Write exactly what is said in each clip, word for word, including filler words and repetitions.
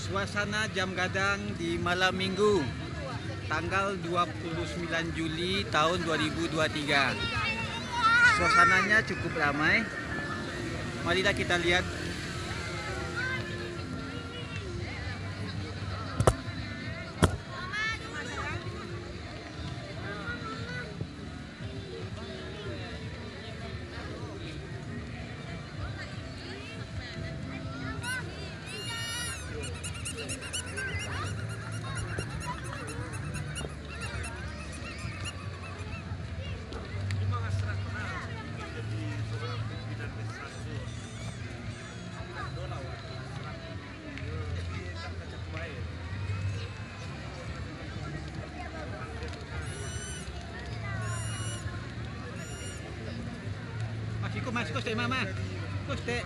Suasana Jam Gadang di malam Minggu, tanggal dua puluh sembilan Juli tahun dua ribu dua tiga. Suasananya cukup ramai. Marilah kita lihat. Mas, iko, Mas, iko saketek, Mas, Mas. Iko saketek.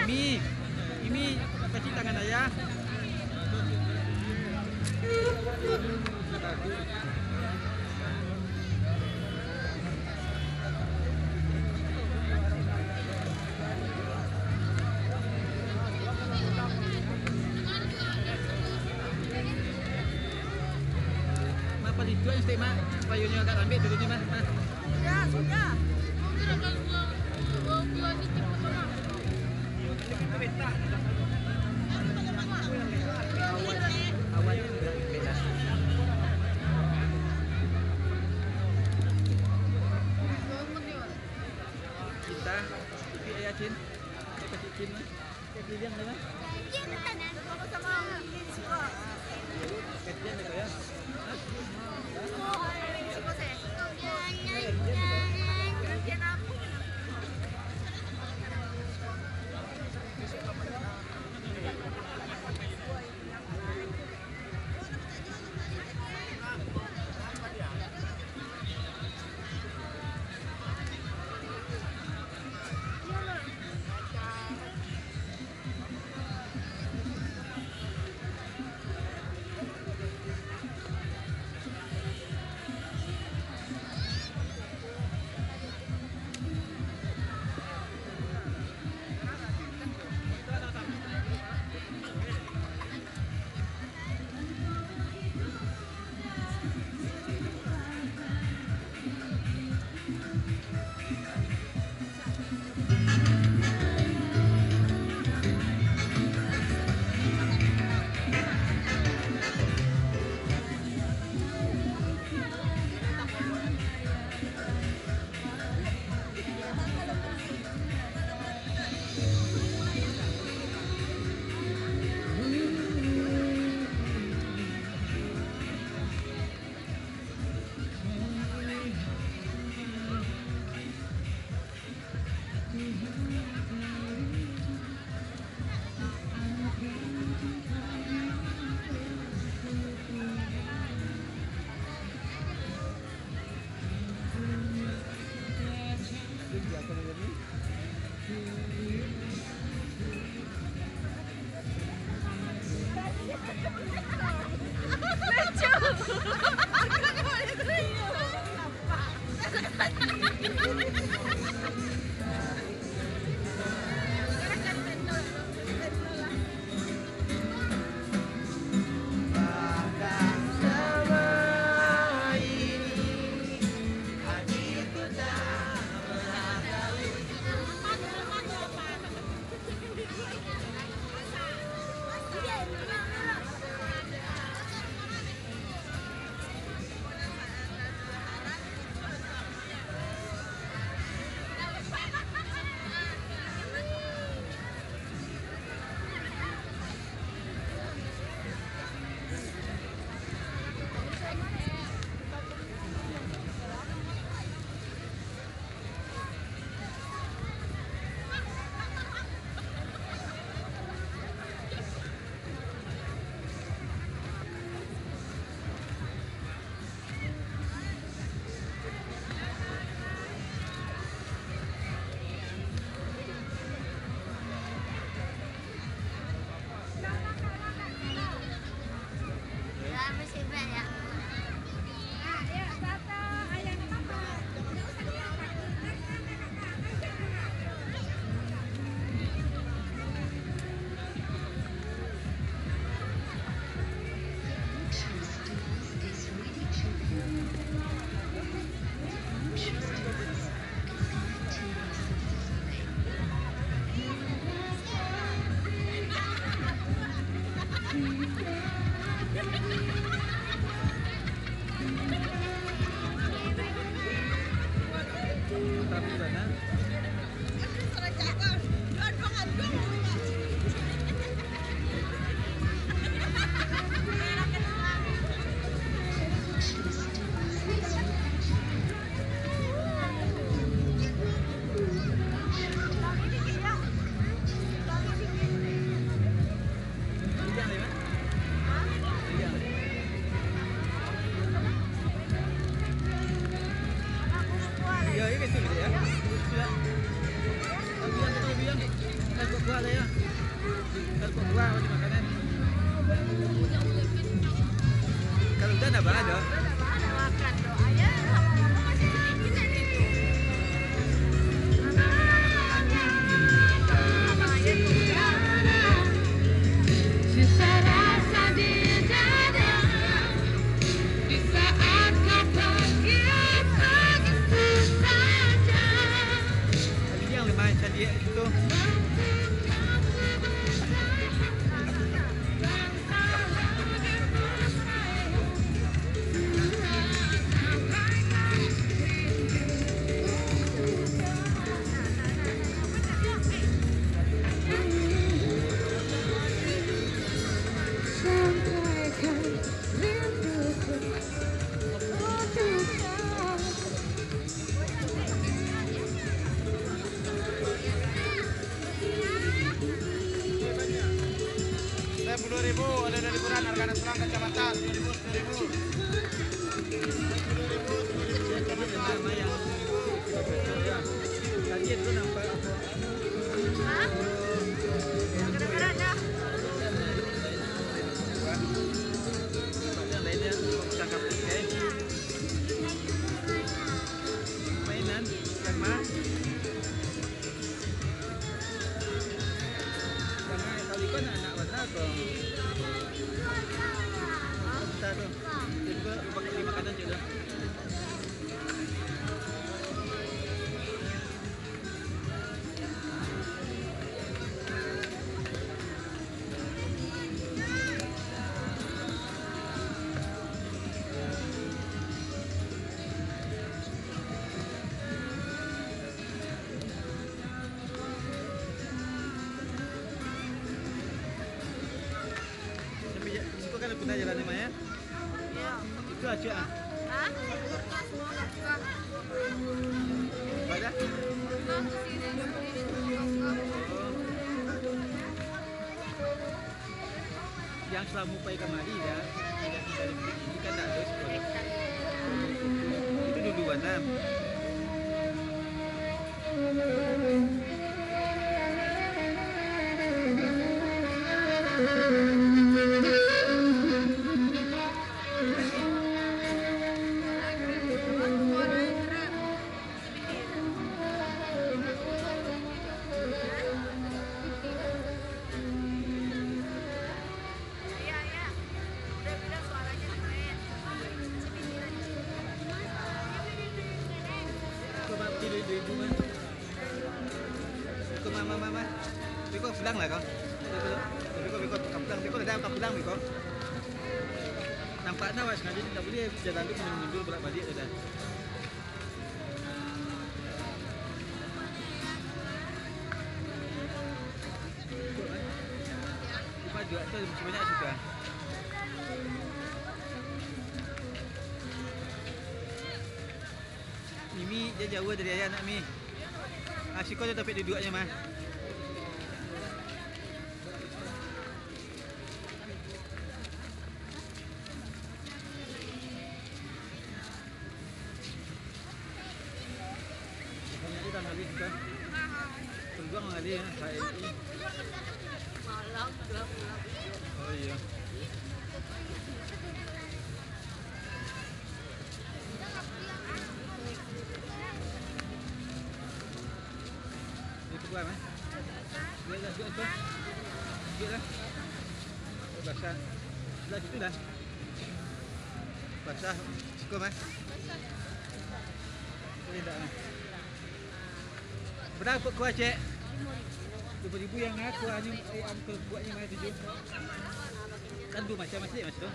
Mi, Mi, kasih tangan ayah. Mah, paling tuak yang stek, Mah. Payuannya agak lambek dulunya, Mah. Mah. Sudah, sudah. Awalnya enggak beda. Kita, Upi Yasin, kita Cin, Mah. Kalau udah ndak baa doh. Yang lemah caliak itu. Sepuluh ribu, ada dari Buran, harga anak surang kacamata, sepuluh ribu, sepuluh ribu. Sepuluh ribu, sepuluh ribu, kacamata, sepuluh ribu, sepuluh ribu. Hah? Gara-gara dah. Mainan, kan, Mas? Jangan, kalau ikut anak-anak bana ko. Bisa tu. Dia juga pakai lima kanan je dah. Tapi ya, situ kan ada pun jalan ni, Mak, ya? Itu acok, ah. Hah? Baca? Yang selama pai kamari, ya. Tidak, tidak, itu kan tak ada sekolah. Itu dulu, kan, Nam? Biko, mama, mama. Biko, pulang lah kau. Biko, biko, biko, pulang. Biko, dah, kau pulang, biko. Nampak dah, wak, sengaja tak boleh jalan tu mundur-mundur, bolak-balik tu dah. Lupa juga tu, masih banyak suka. Mimi, dia jauh dari ayah nak, Mi. Ah, siko je tampek duduknyo, mah. Oh, iya. Dia keluar, eh. Dia dah, dia dah. Dia dah. Basah. Sebelah situ dah. Basah. Cukup, eh. Boleh tak, eh? Berapa kuah, Cek? Dua puluh ribu yang aku, hanya, eh, angka buatnya mana tujuh. Kan dua macam masih, Mas, tu.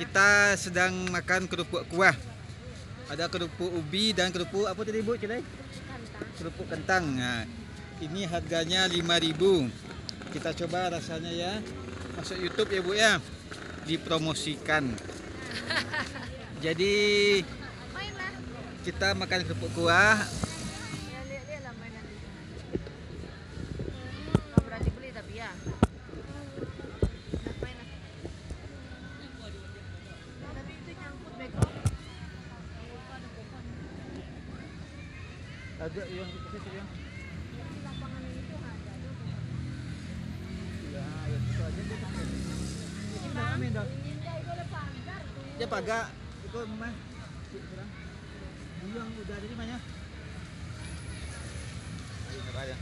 Kita sedang makan kerupuk kuah. Ada kerupuk ubi dan kerupuk apa tadi, Bu, cilai? Kerupuk kentang. Nah, ini harganya lima ribu. Kita coba rasanya ya. Masuk YouTube ya, Bu, ya. Dipromosikan. Jadi, kita makan kerupuk kuah. Ada yang di situ yang. Ya, ya, itu aja deh. Ini udah rame dah. Dia pagar, itu rumah. Cik, kurang. Dulu yang udah ada di mana? Ayo, apa aja?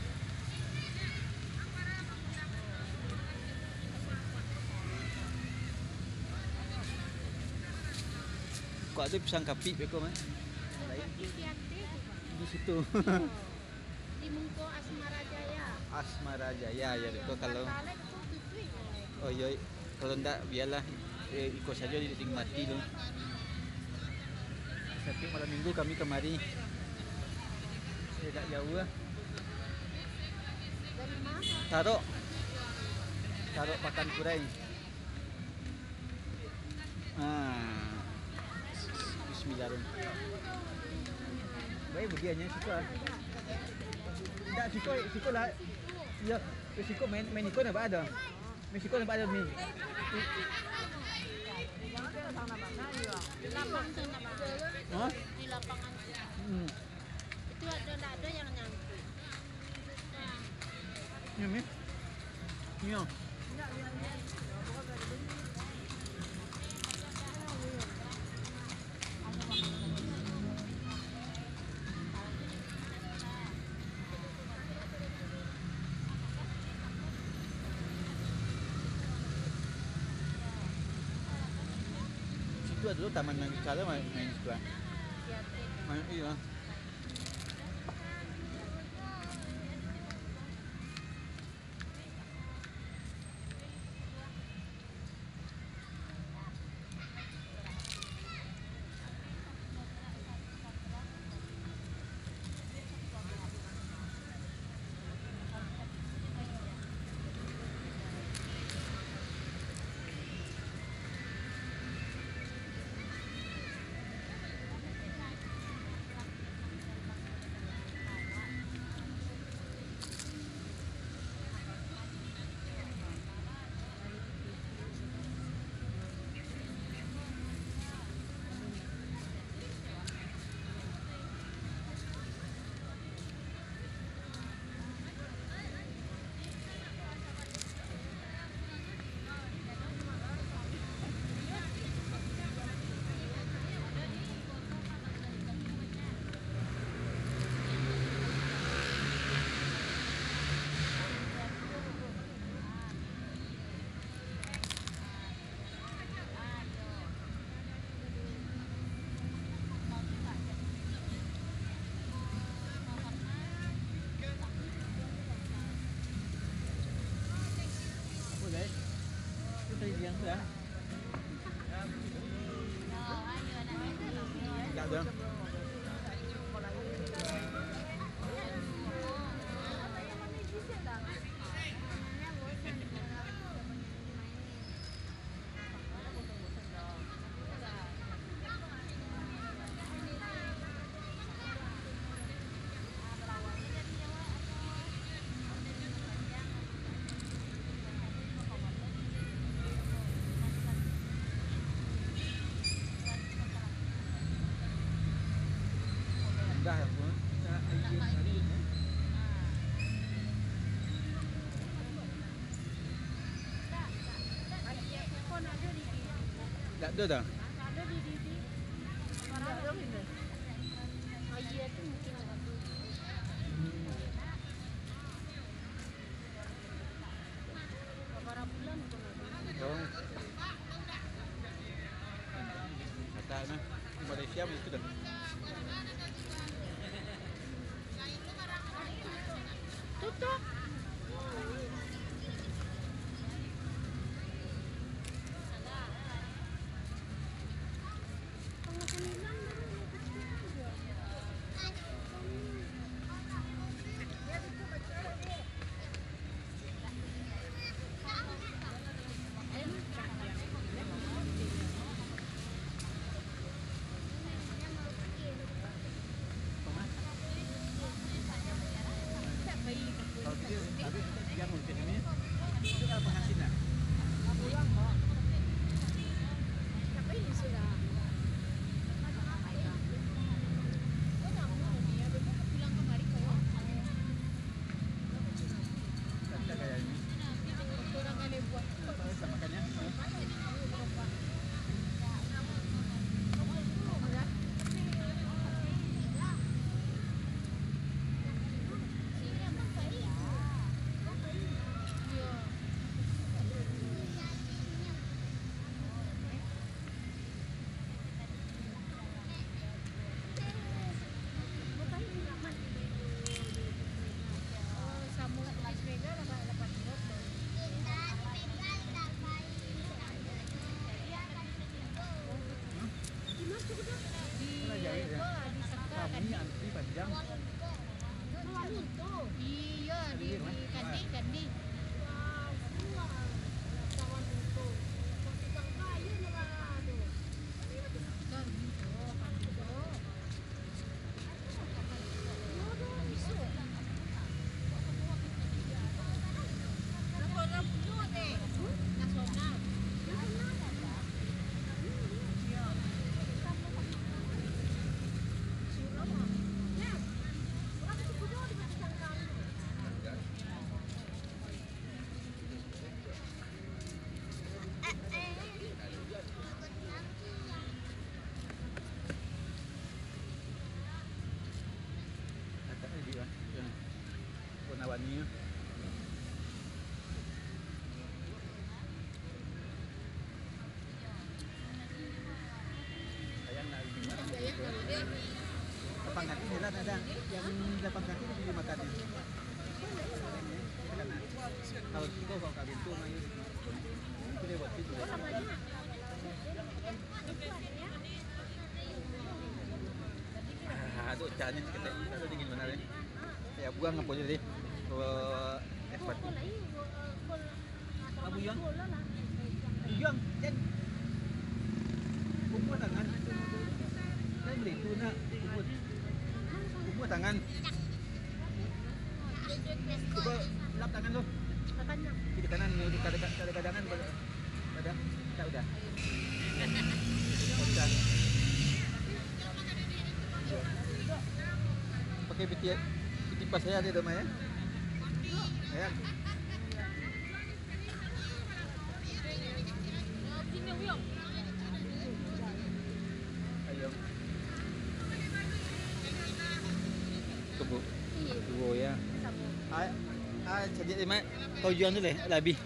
Kok ada pisang kapik beko, mah? Lain. Di situ. Di muko Asmara Jaya. Asmara Jaya, ya, betul. Kalau, oh, iya, kalau ndak, biarlah, eh, iko sajo di, dinikmati tu. Satiap malam minggu kami kamari. Eh, dak jauah lah. Tarok. Tarok Pakan Kurai. Ah. Bismillah. Baik, budiannya suka. Ndak suka, suka lah. Ya, suka main, main ikon apa ada? Main ikon apa ada ni? Hah? Hmm. Itu ada, ndak ada yang nyangkut. Ini, Mi. Ini, oh. Situ ado taman nan bicara main, main situ, ah. Main, iyo. Dak ado dah. Oh. Kata nah, di Malaysia begitu dah. Tutup. Agak lagi lah, yang warna-warni tu. Sayang nak lima. Lapan kaki jalan ada. Yang lapan kaki tu di makan. Kalau kita bawa kat pintu, main. Itu dia buat pintu. Ah, tu cahnya seketek. Tak tahu dingin benar, eh. Ya, buang apa je tadi? Eh, es batu. Abu Yang. Yang, Jen. Kumpul tangan. Kan boleh tu nak kumpul. Kumpul tangan. Cuba lap tangan tu. Kiri kanan, kada, kada, kada, kada. Udah? Tak udah? Udah. Pakai piti, piti pas saya ada, Dok, ya? Ya. Ayo. Kebo. Duo, ya. Ah, ah, cadiak, Mat. Kau jual tu lah, lah habih.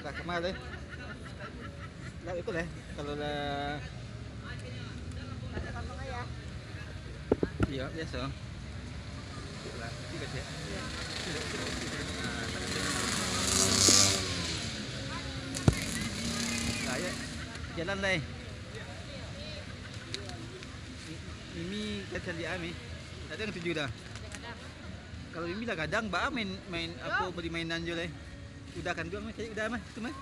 Lah, kama lai? Lah, iko lai. Kalau lah. Iyo, biaso. Lah, iko cek. Lah, yo. Jalan lai. Mi-, Mimi kacau dia, Mi. Tak ada yang tuju dah. Kalau Mimi lah gadang, baa main, main apo, bali mainan jo lai. Udah kan, udah, Mas. Cari udah, Mas. Tu, Mas.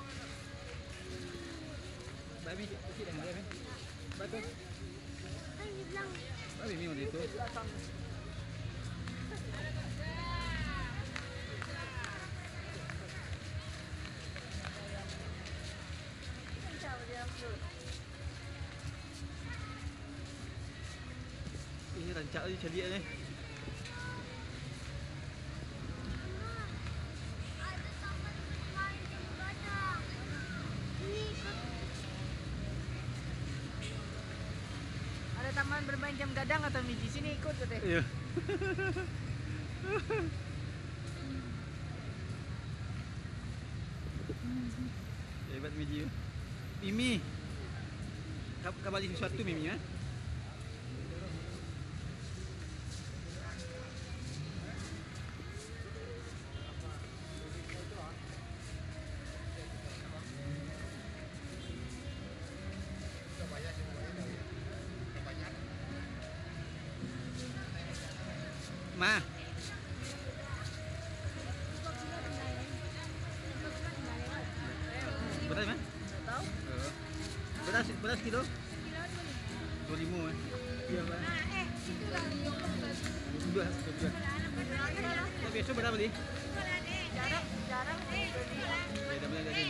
Baa Mimi, cari dah, Mas. Baa tu. Baa Mimi udah itu. Ini rancak lagi caliak ni. Ada taman bermain jam gadang atau miji sini ikut katanya. Iya. Hebat Mimi. Mimi. Ka, ka bali sasuatu, Mimi, eh? Ma. Beras, Ma? Beras, beras kilo? Dua limo, eh. Iya, Bang. Dua, dua. Tapi biasa berapa, Li? Jarang, jarang. Ya, dah boleh, dah boleh.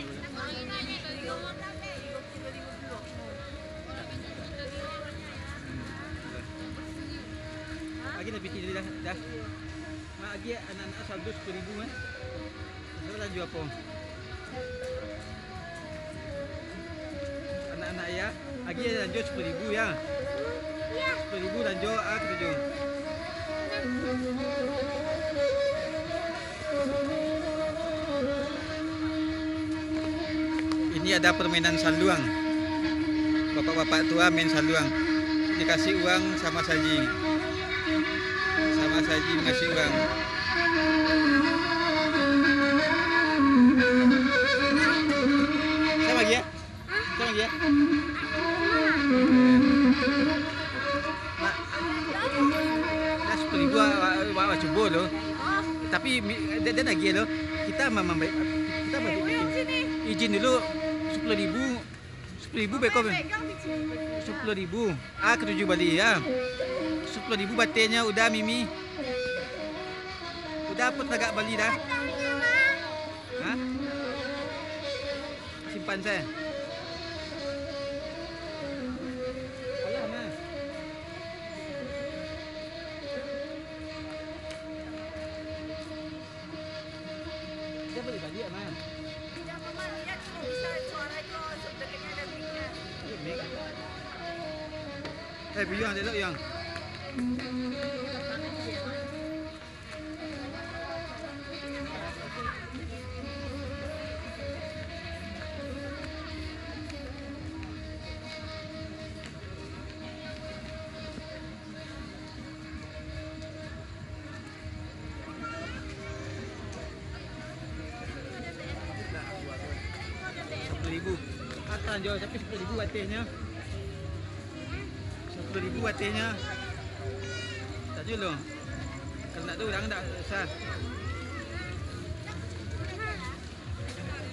Lagi dah pikir tadi dah, dah. Mak, agi anak-anak saldo sapuluah ribu, eh. Salah lanjut apo? Anak-anak ya, agi lanjut sapuluah ribu ya. Sapuluah ribu lanjut, ah, katuju. Ini ada permainan saluang. Bapak-bapak tua main saluang. Dikasih uang sama saji. Sama saji dikasih uang. Sama lagi ya? Sama lagi ya? Mak, dah sapuluah ribu, ah, Awak cubo lo. Tapi mi-, dia, dia nagih lo. Kita ma-, ma-, kita ma-, izin dulu, sepuluh ribu. Sepuluh ribu beko. Sepuluh ribu. Ah, katuju bali, ya. Sepuluh ribu batehnyo udah, Mimi. Udah, apo tagak bali dah? Ha? Simpan sajo. Alah, nah. Dia balik-balik, Mas. Tidak, Mama, lihat cuma bisa suara itu, dekatnya ada mic-nya. Iya, mic. Eh, Biyang, elok, Yang. Sepuluh ribu. Akan jo, tapi sepuluh ribu batehnyo. Sepuluh ribu batehnyo. Tanyo lo. Kalau ndak tu, urang ndak usah.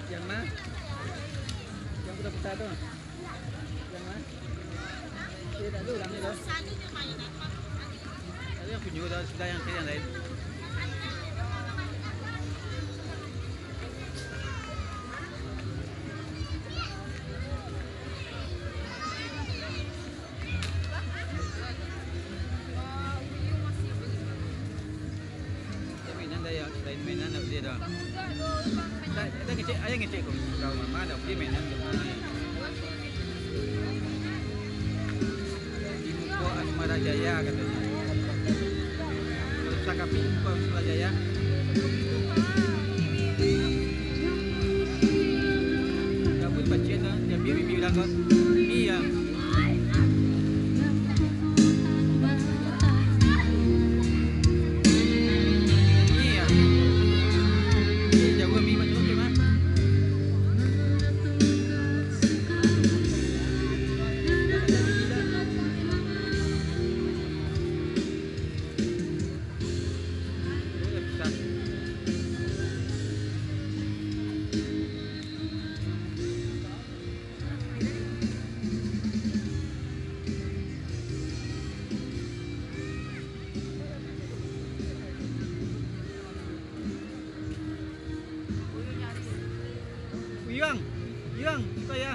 Yang ma? Yang puta-puta tu. Yang ma? Eh, tak ada orang ni tu. Ada yang punyo dah, sudah yang, yang lain. Mainan dah, ya, lain mainan dah beli dah. Dah, dah ngecek, ayah ngecek ko. Kau mama dah beli mainan tu. Di muko Asmara Jaya katonyo. Kalau susah kapik, muko Asmara Jaya. Kamu baca dah, dia biri-biri urang ko. Iya. Uyang, Uyang, buka ya.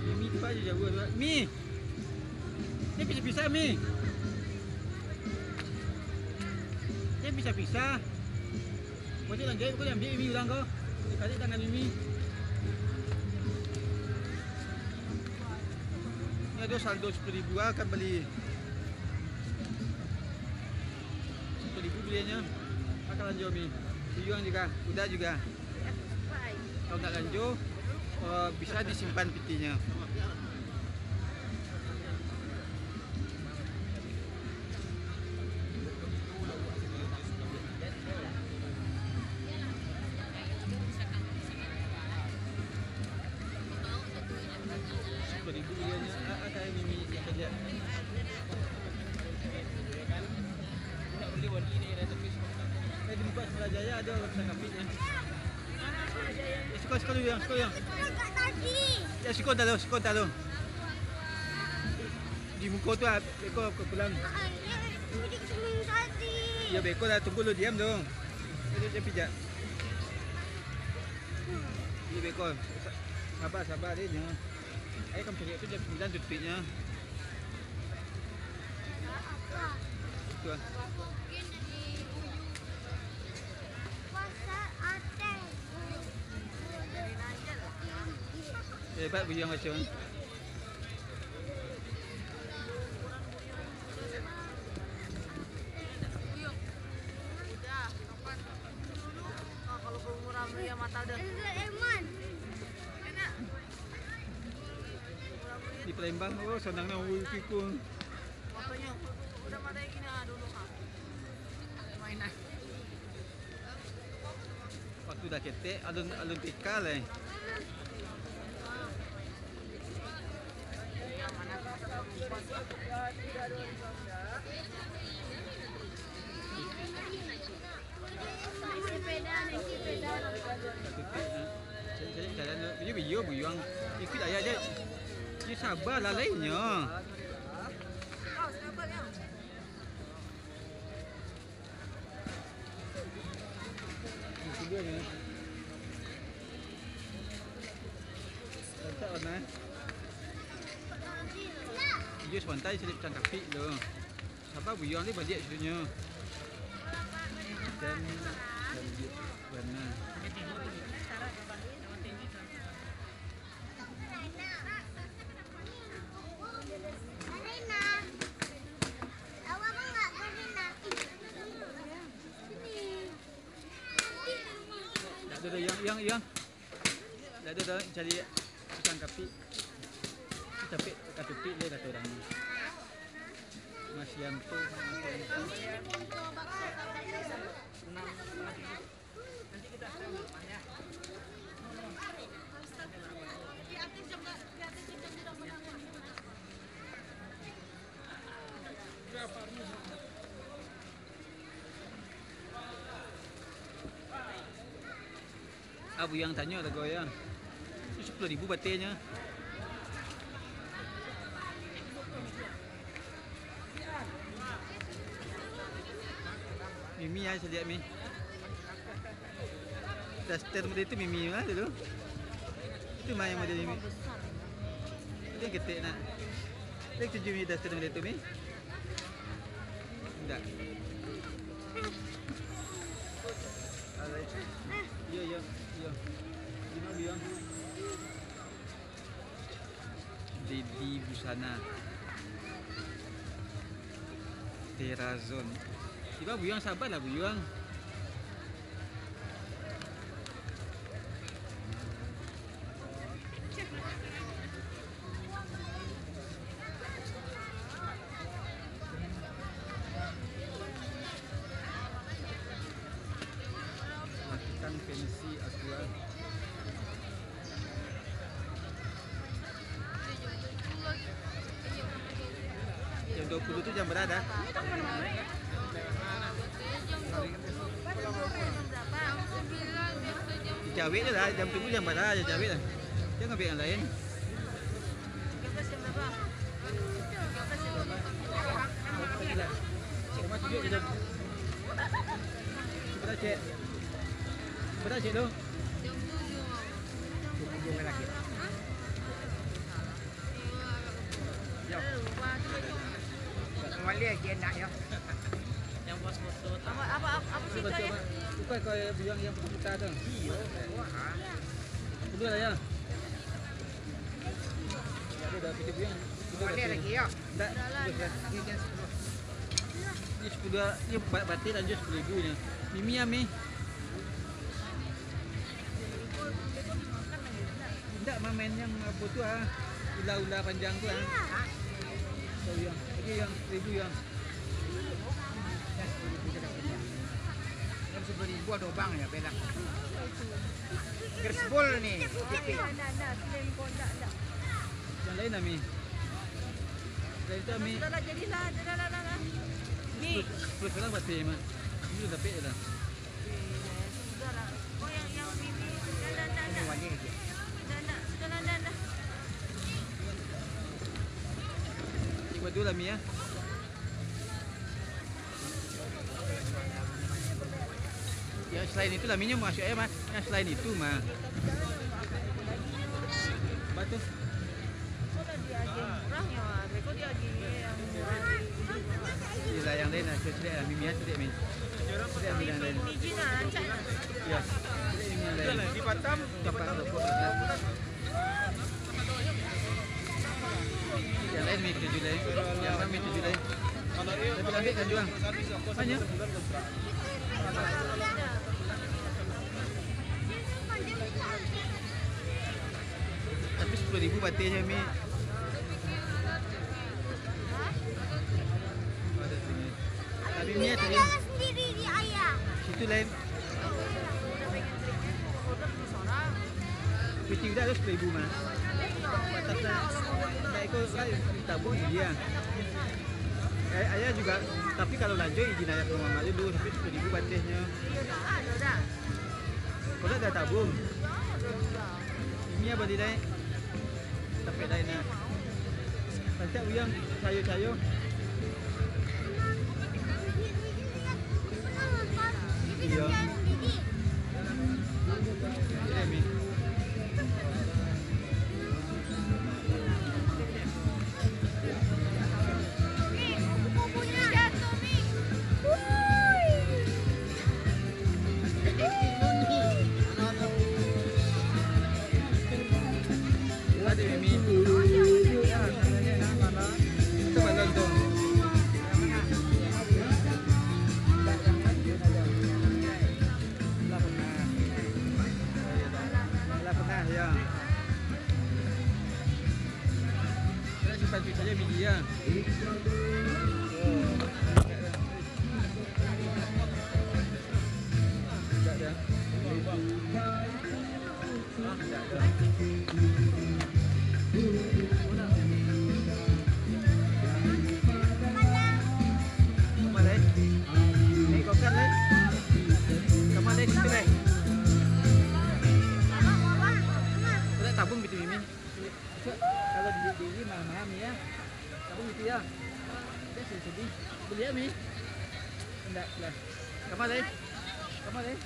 Mimi tu aja jauh tu. Mi. Ni pisah-pisah, Mi. Ni pisah-pisah. Kau jangan jahit, kau jangan ambil Mimi urang kau. Ditarik tangan Mimi. Ni ado saldo sepuluh ribu, ah, kan bali. Sepuluh ribu baliannyo. Akan lanjut, Mi. Uyang juga, Uda juga. Kalau ndak lanjut, eh, bisa disimpan pitinyo. Eh, di muka Sekolah Jaya ado urang sakapit, ya. Ya, siko, siko dulu, yang siko, yang. Ya, siko dalam, siko dalam. Di muko tu, ah, beko ka pulang. Ya, beko lah, tunggu lu, diam dong. Dia, dia pijak. Iya, beko. Sa-, sabar, sabar, dia jangan. Ayo, kamu cari tu, jam sembilan tutupnya. Tuan. Hebat, Buyuang Acong. Di Palembang, oh, sanang na, oh, kiko. Makanya, udah mata yang gini, ah, dulu, ah. Mainan. Waktu dah ketek, alun, alun T K lah, eh. Sabar lah, lainyo. Rancak warna. Iyo, sabantai cari pisang kapik tu. Sabar, buyuang ni baliak suduiknyo. Dan, dan warna. Dak ado, dah, yang, yang, yang. Dak ado, dah, cari pisang kapik. Capek katutuik je, kato urang. Mas Yanto, Mas Yanto. Ah, buyuang tanyo lago yo. Sapuluah ribu batinyo. Mimi ai sadiak mi. Daster model tu Mimi mah dulu. Itu mah yang model Mimi. Itu yang ketek nak. Dia tujuh Mi daster model tu Mi. Indak. Iyo, iyo, iyo. Ino buyuang. Dedi Busana. Terazon. Tibo buyuang, sabarlah buyuang. Makan pensi Aqua. Jam dua puluh tu jam bara dah? Jawek je lah, jam tujuh jam bara, jawek lah. Jangan ambil yang lain. Bara, Cik? Bara, Cik, tu? Yo. Kembali lagi enak, yo. Yang bos foto. Apa, apa, apa, apa cerita, ya? Bukan kau yang bilang yang putar tu. Iyo, wah. Dulu lah, ya. Ada dah video yang. Kembali lagi, yo. Ndak. Ini sepuluh. Ini ba-, batin lanjut sepuluh ribu nyo. Mimi, Ami. Indak, main yang apo tu, ah? Ular-ular panjang tu, ah. Iyo. Yang, lagi yang seribu yang. Yang seribu ado bang yo, beda. Gersbol ni. Yang lain, Ami. Dari tu, Ami. Sudahlah, jadilah, jadilah, lah, lah. Ni. Sepuluh, sepuluh sekarang pasti, Mak. Ini sudah dapik dah. Sudah lah. Oh, yang, yang ini. Dah, dah, dah, dah. Dah, dah. Sudahlah, dah, dah. Cik Badu lah, Mi, ya. Ya, selain itu lah, Mi nyo masuak, ya, Mas. Yang selain itu, mah. Apa tu? Kok lah diagiah murah nyo, ah. Beko diagiah yang murah. Iyolah, yang lain lah. Sudah, sudah lah. Mimi, ya, sudah, Mi. Sudah, Mi, yang lain. Mimi, Jin, ah, rancak, ah. Ya. Sudah, Mimi, yang lain. Di Batam, di Batam. Yang lain, Mi, tujuh lain. Yang lain, Mi, tujuh lain. Tapi, ambil kan, Juang. Banyak. Tapi sepuluh ribu batinyo, Mi. Tapi, Mi, tadi. Situ lain. Piti udah harus seribu mah. Tapi, tak ikut, kan, tabung dia. Eh, ayah juga, tapi kalau lanjut izin ayah ke rumah malu dulu, tapi seribu batinyo. Kau dah tabung. Ini apa di lain? Tapi lain lah. Pacak uyang, cayo-cayo. Iya. Iya, Mi. Lah pernah, yo. Saya simpan cucu saja biji, ya. Oh. Tabung gitu, Mimi. Kalau di, di, di mahal-mahal, Mi, ya. Tabung gitu, ya. Dia sedih-sedih. Beli, ya, Mi? Enggak lah. Kamar, eh? Kamar, eh?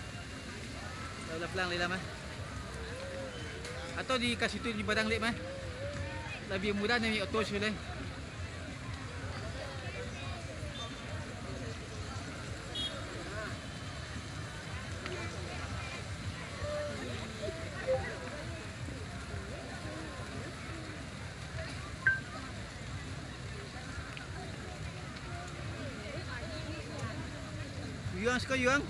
Lah, lah pulang, Lila, mah. Atau dikasih tu di barang, Lek, mah. Lebih murah dari oto, Lek. Yuang siko, Yuang.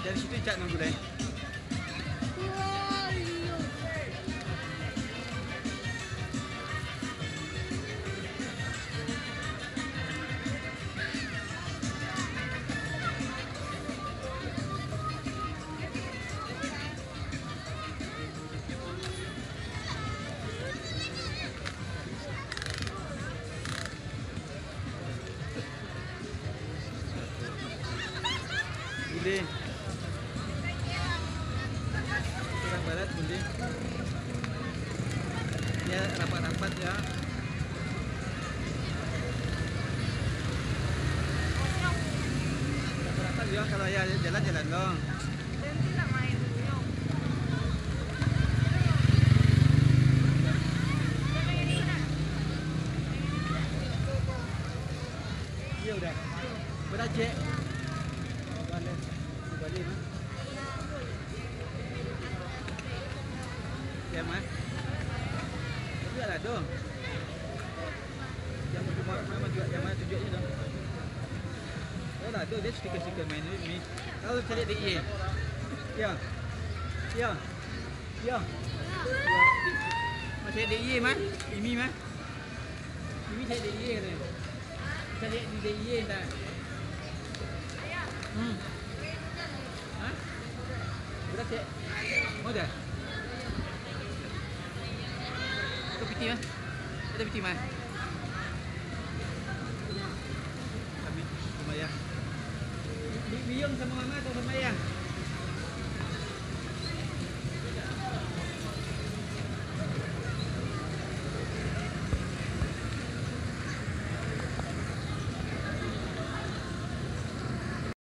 Dari situ cak nunggu deh. Bule. Urang barat, bule. Yo, rapat-rapat, yo. Rapat-rapat, yo, kalau yo jalan, jalan lo. Iyo, udah. Beracek. Balik. Balik, ha? Yang mana? Itu lah tu. Yang mana, yang mana tunjuk, yang mana tunjuknya tu? Oh, lah tu, dia stiker-stiker main ni. Kalau cari di I A. Ya. Ya. Ya. Masih di I A, mah. Ini, mah. Ini cek D I Y katanya. Bisa lihat di D I Y entah. Hmm. Hah? Beras, cek? Mau dah? Itu piti, mah. Ada piti, mah. Kami lumayan. Bi-, biyung sama mama atau